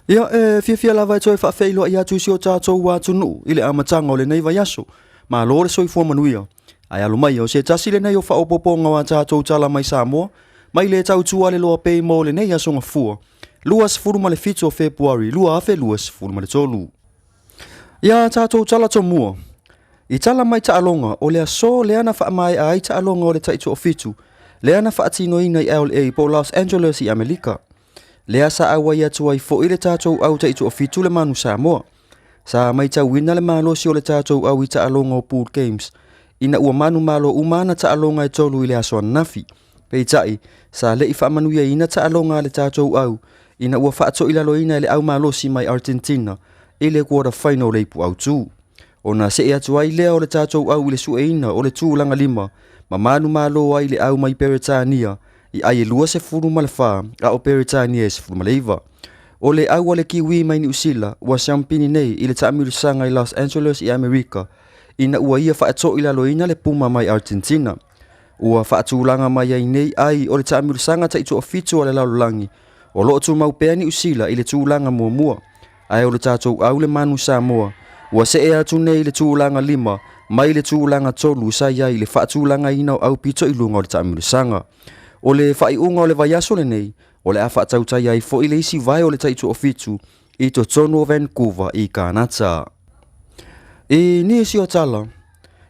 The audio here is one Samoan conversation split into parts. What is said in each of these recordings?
Ia, e fiafia lava e toe faafeiloai atu i si o tatou atunuu i le amataga o lenei vaiaso. Malo le soifua manuia. Ae alo mai, o se tasi lenei o faaopoopoga o a tatou tala mai Samoa, mai le tautua le loa pei mo lenei aso Gafua, 27 o Fepuari 2023. Ia tatou tala tomua, i tala mai taaloga o le aso lea na faamaea ai taaloga o le taitoafitu, lea na faatinoina i LA po o Los Angeles i Amerika. Lea sa auai atu ai foi le tatou au taitoafitu le Manu Samoa. Sa matauina le malosi o le tatou au i taaloga o Pool Games, ina ua manumalo uma ana taaloga e tolu i le aso ananafi. Peitai, sa le i faamanuiaina taaloga a le tatou au, ina ua faatoilaloina e le au malosi mai Argentina i le quarter final o le ipu autu. Ona see atu ai lea o le tatou au i le sueina o le tulaga lima ma manumalo ai le au mai Peretania i ai e 24 a o Peretania e 19. O le au a le Kiwi mai Niu Sila ua siampini nei i le taamilosaga i Los Angeles i Amerika ina ua ia faatoilaloina le Puma mai Argentina. Ua faatulaga mai ai nei ai o le taamilosaga taitoafitu a le lalolagi o lo o tumau pea Niu Sila i le tulaga muamua, ae o le tatou au le Manu Samoa ua see atu nei i le tulaga lima mai le tulaga tolu sa i ai i le faatulagaina o au pito i luga o le taamilosaga. O le faaiuga o le vaiaso lenei, o le a faatautai ai foi le isi vae o le taitoafitu i totonu o Vancouver i Kanata. I nisi o tala,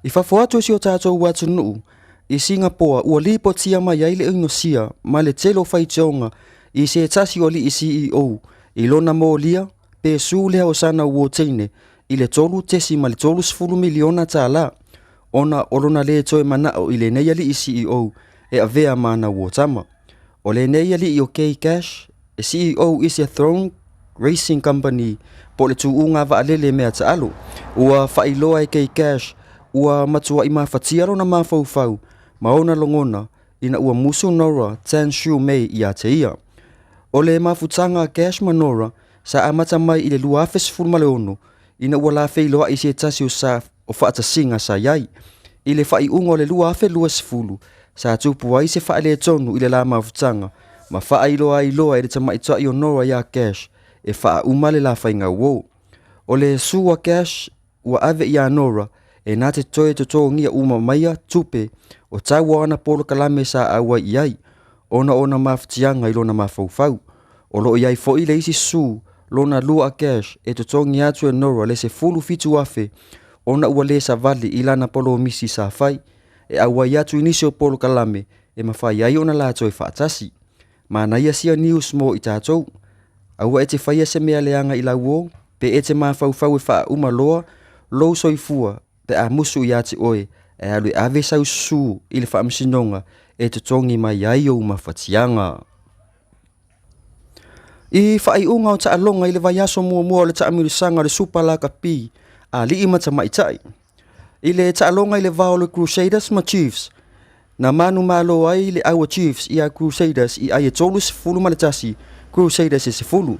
i fafo atu o si o tatou atunuu, i Singapoa ua lipotia mai ai le inosia ma le tele o faitioga i se tasi o alii CEO i lona molia pe sue lea o sana uo teine i le $3.30 miliona ona o lona le toe manao i lenei alii CEO e avea ma ana uo tama. O lenei alii o Kay Cash, e CEO i se Throne Racing Company po o le tuuga vaalele mea taalo. Ua faailoa e Kay Cash ua matuai mafatia lona mafaufau ma ona logona ina ua musu Nora Tan Shu Mei ia te ia. O le mafutaga a Cash ma Nora sa amata mai i le 2016 ina ua la feiloai se tasi o sa o faatasiga sa i ai. I le faaiuga o le 2020, sa tupu ai se faaletonu i le la mafutaga ma faailoa ai loa e le tamaitai o Nora iā Cash e faauma le la faiga uō. O le sue a Cash ua ave iā Nora e na te toe totogia uma maia tupe o tau o ana polokalame sa auai i ai, ona o ona mafatiaga i lona mafaufau. O lo o i ai foi le isi sue lona lua a Cash e totogi atu e Nora le 17,000 ona ua le savali i lana polomisi sa fai e auai atu i nisi o polokalame e mafai ai ona la toe faatasi. Manaia sia news mo i tatou. Aua e te faia se mea leaga i lau uō, pe e te mafaufau e faauma loa lou soifua pe a musu ia te oe e alu e ave sau sue i le faamasinoga e totogi mai ai ou mafatiaga. I faaiuga o taaloga i le vaiaso muamua o le taamilosaga o le Supa Lakapi Alii ma Tamaitai. I le taaloga i le va o le Crusaders ma Chiefs, na manumalo ai le au a Chiefs iā Crusaders i ai e 31, Crusaders e 10.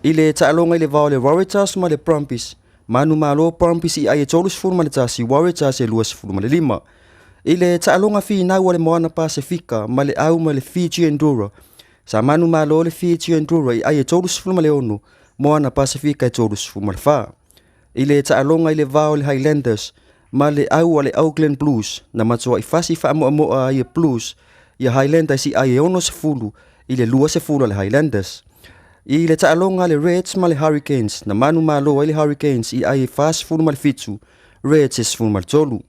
I le taaloga i le va o le Waratahs ma le Brumbies, manumalo Brumbies i ai e 31, Waratahs e 25. I le taaloga finau a le Moana Pasefika ma le au ma le Fiji Endura, sa manumalo le Fiji Endura i ai e 36, Moana Pasefika e 34. I le taaloga i le va o le Highlanders ma le au a le Auckland Blues, na matuai fasi faamoamoa ai e Blues ia Highlanders i ai e 60 i le 20 a le Highlanders. I le taaloga a le Reds ma le Hurricanes, na manumalo ai le Hurricanes i ai e 47, Reds e 13.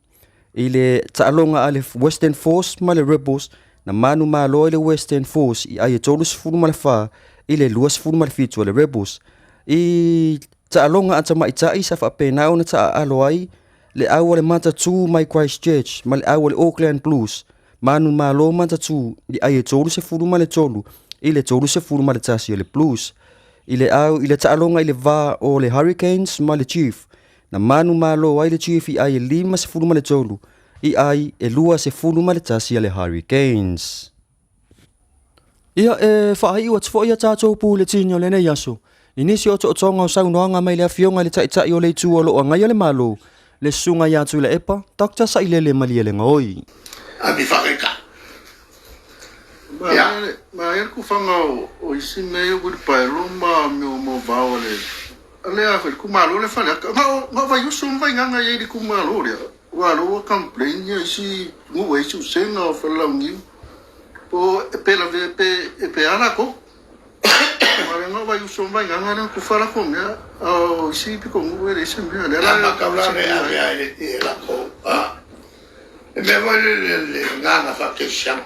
I le taaloga a le Western Force ma le Rebels, na manumalo ai le Western Force i ai e 34 i le 27 a le Rebels. I taaloga a tamaitai sa faapena ona taaalo ai le au a le Matatū mai Christchurch ma le au a le Auckland Blues, manumalo Matatū i ai e 33 i le 31 a le Blues. I le au i le taaloga i le va o le Hurricanes ma le Chief, na manumalo ai le Chief i ai e 53 i ai e 21 a le Hurricanes. Ia, e faaiu atu foi a tatou puletini o lenei aso i nisi o otootoga o saunoaga mai le Afioga i le Taitai o le Itu o lo o agaia le Malo, le Susuga ia Tuilaepa, Doctor Sailele Malielegaoi. Ami whakaika. Ia. Manaia le tufaga o isi mea ia uilipaelo ma mea o vao a le a le a foi le itumalo lea Faleata. Na o Vaiusu ma Vaigaga e i ai i le itumalo lea. Aua o lea ua complain ia isi nuu e i ai Siusega o Falelauniu po o pe lavea pe pe a latou. Aua lea na o Vaiusu ma Vaigaga lea na tufa latou mea a o isi pitonuu e leai se mea. Lea la e fesiligia ai. Ave ai latou. Le mea foi lele le agaga faakerisiano.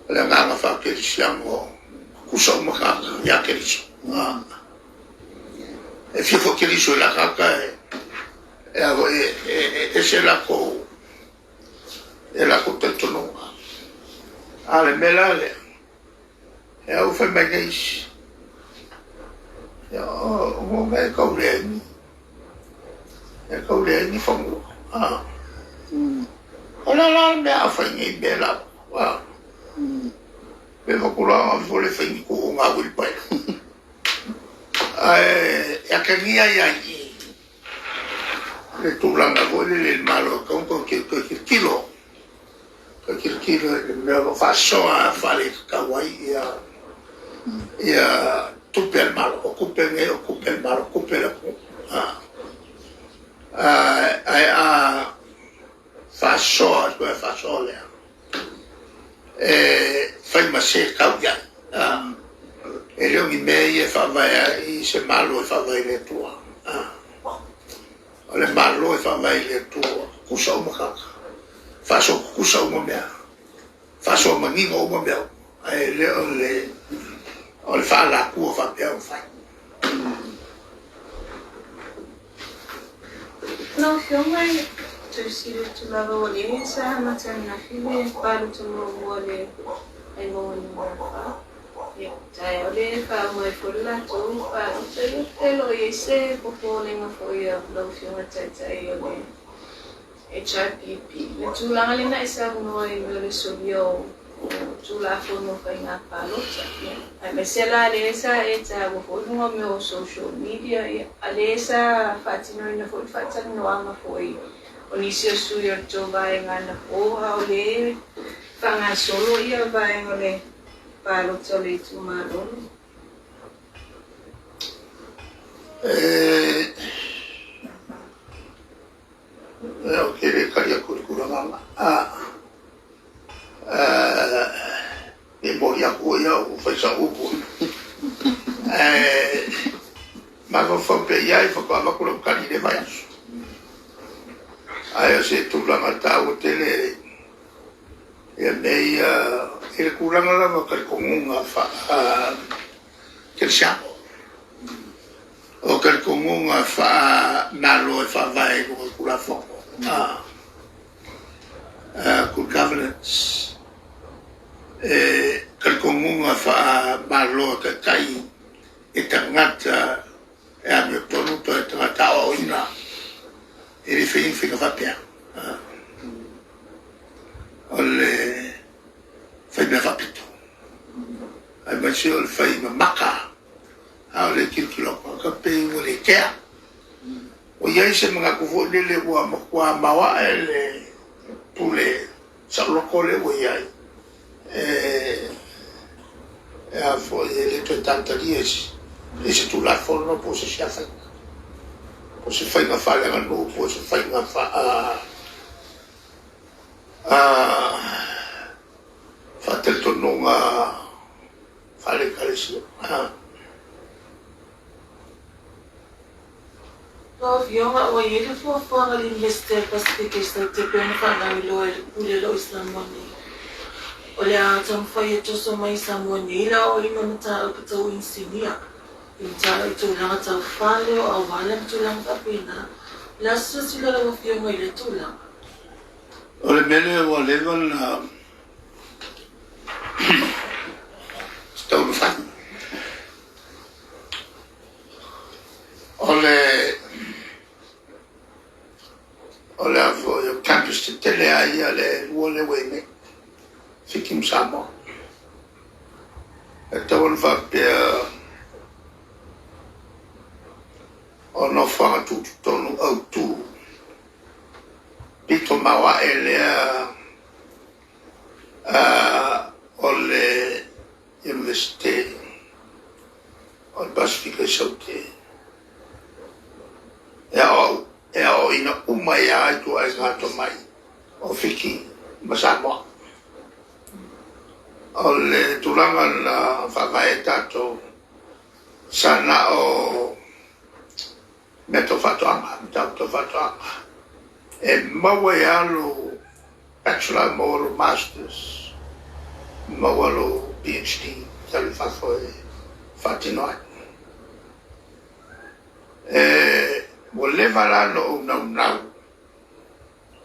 O le agaga faakerisiano, tutusa uma tagata ia Keriso. E fia foi Keriso i la tagata e a foi e ese latou e latou talitonuga. A o le mea la lea, e au fai mai nei isi, ia o mea e tau leai ni e tau leai ni fanua. O le a la le mea a fai nei mea lava? Pe faatulaga foi le fai ni tuuga uilipaelo. Ae e atagia ai lava i i le tulaga foi lele i le Malo e tatau ona toe tilotilo, toe tilotilo i le mea o lo o faasoa faaletatau ai ia tupe a le Malo. O tupe nei o tupe a le Malo, o tupe a le atunuu. Ae a faasoa, toe faasoa lea, e fai ma se tau i ai. E le o ni mea ia e faavae ai se Malo e faavae i le Atua. O le Malo e faavae i le Atua, tutusa uma tagata, faasoa tutusa uma mea, faasoa manino uma mea uma, ae le o le o le faaalatua faapea ona fai. Lau Afioga e toe fesili atu lava ua leva sa amata ananafi le palota muamua a le Vaimauga Nu.4. Ia, taeao lea e faauma ai foi le latou palota. Ia, pe le o i ai se popolega foi a lau Afioga i le Taitai o le HRPP, le tulaga lea na e saunoa ai i mea o le solia o Tulafono o Faiga Palota, ia, aemaise la lea sa e taua foi i luga o mea o social media, ia, a lea sa faatinoina foi le faatalanoaga foi o nisi o sui o le tou vaega anapo, a o lea e faagasolo ia vaega o le palota o le itumalo lea. Ou te le tali atu i le tulaga lena. E moni atu ia ua fai sau upu. Ae mafaufau pea i ai faatoa avatu lau tali i lea vaiaso. Ae o se tulaga taua tele ia mea ia i le tulaga lava o talitonuga faa-kerisiano. O talitonuga faa-Malo e faavae i luga o Tulafono, good governance, e talitonuga faa-Malo e taitai e tagata e amiotonu po o tagata aoaoina, e le faia ni faiga faapea. O le fai mea faapito, aemaise o le fai mamaka. A o le tilotilo atu, pei ua le tea. Ua i ai se manatu foi lele ua matua maoae le pule saoloto lea ua i ai, e a foi e le toe talitalia i se Tulafono po o se isi lava faiga, po o se faiga faaleaganuu po o se faiga faatalitonuga faale-Ekalesia. Lau Afioga, ua i ai le fuafuaga a le Iunivesite a le Pasefika i Saute pei ona faalauiloa e le Pule o lo o i Samoa nei. O le a taumafai e toso mai i Samoa nei le aoaoina o mataupu tau inisinia, i mataupu i tulaga tau fale, o auala ma tulaga faapena. O le a se silasila lau Afioga i lea tulaga? O le mea lea ua leva ona taumafai. O le o le a foi o campus tetele lava ia le lua lea ua i ai nei, Fiti ma Samoa. E tatau ona faapea o nofoaga tutotonu autu pito maoae lea. e saute e aoao e aoaoina uma ai lava ituaiga tomai o Fiti ma Samoa. O le tulaga na faavae ai tatou sa na o mea tau faatoaga, mataupu tau faatoaga. E maua ai lava lou Bachelor, maua lou Masters, maua lou PhD, e alu i fafo e faatino ai. E, ua leva la ona ou naunau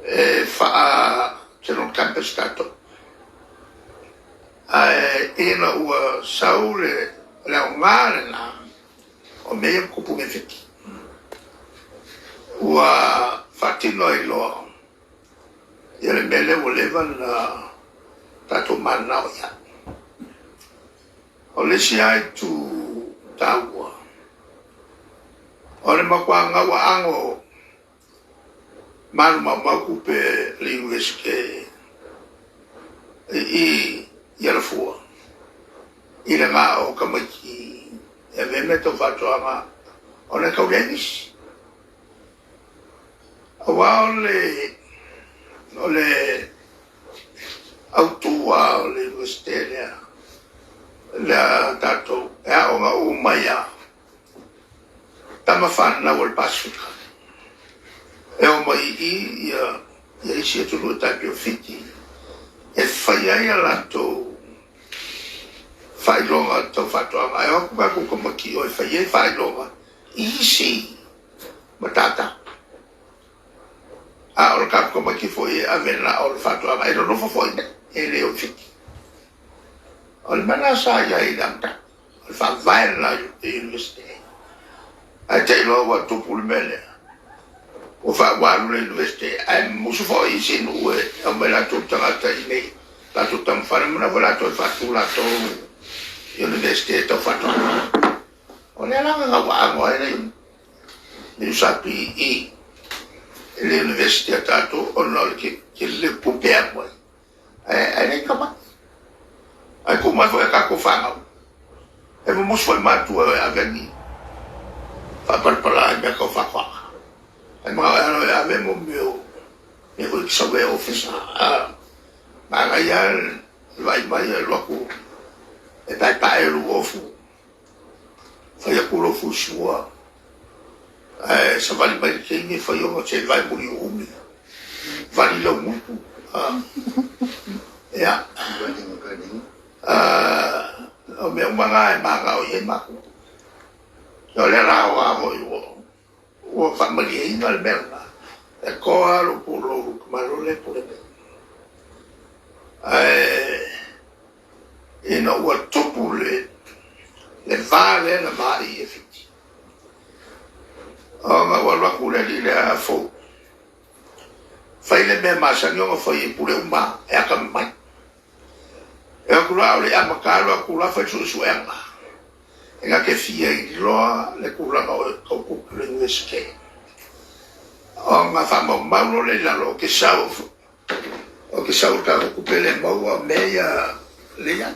e faa General Campus tatou. Ae ina ua sau le, le aoga lena o mea ia na tupu nei i Fiti, ua faatino ai loa ia le mea lea ua leva ona tatou mananao i ai. O le isi lava itu taua, o le matua gauaago malu maumau tupe a le Iunivesite i i i Alafua i le ga o tamaiti e avea mea tau faatoaga ona e tau leai nisi. Aua o le o le autu lava o le Iunivesite lea lea tatou e aoga uma ai lava tama fanau a le Pasefika e o mai i i ia ia isi atunuu e tai pei o Fiti e fai ai a latou faailoga tau faatoaga ae o atu tatou tamaiti o e fai ai faailoga i isi matata. A o le tatou tamaiti foi e ave na o le faatoaga e nonofo foi i inei e le o i Fiti. O le mea lena sa i ai i le amataga, o le faavae lena i le Iunivesite. Ae te i loa ua tupu le mea lea, ua faaualu le Iunivesite, ae musu foi isi nuu e aumai latou tagata i inei, latou tamafale, manao foi latou e faatu latou Iunivesite tau faatoaga. O lea la na gauaago ai le USP i le Iunivesite a tatou ona o le tele o tupe e alu ai. Ae leai ni tamai. Ae tuu mai foi a tatou fanau. E mumusu foi matua e ave ni faapalapala i mea tau faatoaga. Ae manao e alo e ave mo mea o mea foi ki sau e ofisa. Manaia le vaai mai e alu atu e paepae lou ofu, fai atu lou fuisua, ae savali mai le teine fai ona se vae muliuumi, vali lau gutu. Ia, o mea uma na e manao i ai matou. O lea la ua foi ua faamalieina le mea lena, e toa lava lou pulou i le tamaloa lea e pule nei. Ae ina ua tupu le le va lea na vaai e Fiti, ona ua alu atu le alii lea fou, fai le mea masani ona fai e pule uma e atamamai. E o atu la o le amata alu atu la fai suesuega e na te fia iloa le tulaga o tau tupu i le Iunivesite. Ona faamaumau loa lea i lalo o ke sau O ke sau o le tatou tupe lea e maua o mea ia lea i ai.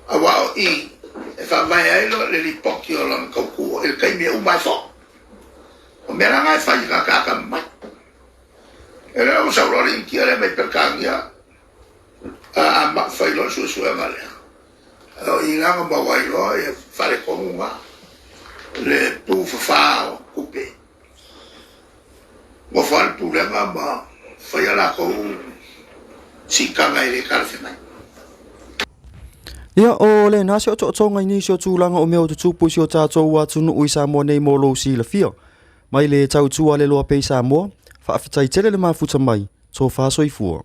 Aua o i e faavae ai loa le lipoti o lana tautua i le taimi e uma ai foi. O mea la na e fai i tagata atamamai. E le o sau loa le Initia lea mai Peretania a a fai loa le suesuega lea. O i la na maua ai loa ia faaletonu na le pufafa o tupe. Nofo lava le pulega ma fai a latou siitaga e le talafeagai. Ia, o lena se otootoga i nisi o tulaga o mea o tutupu i si o tatou atunuu i Samoa nei mo lou silafia. Mai le tautua a le Loa Pei Samoa, faafetai tele le mafuta mai, tofa soifua.